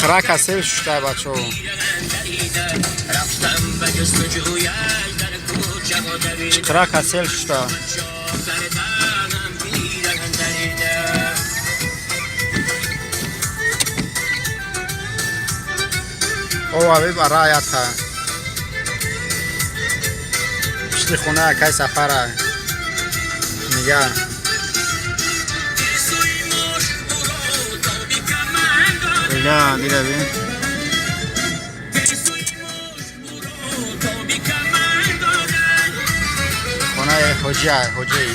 Чиқрака сел шушта, бачаҳо. Чиқрака сел шушта. О, аби бараята. Пишти хона акай Сафара. Нига. Ила, дира бин. Хонаи ҳоҷия, ҳоҷии.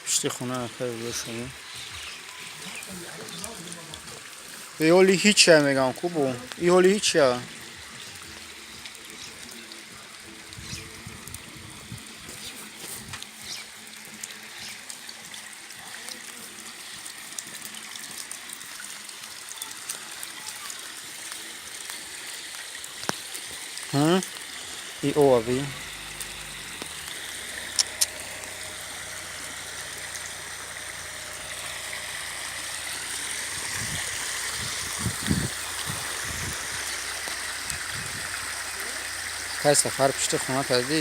Пишти хона акай бошад. И ҳоли ҳичя мегам, кубу. И ҳоли ҳичя. И ови. Кай Сафар пишти хона кардӣ?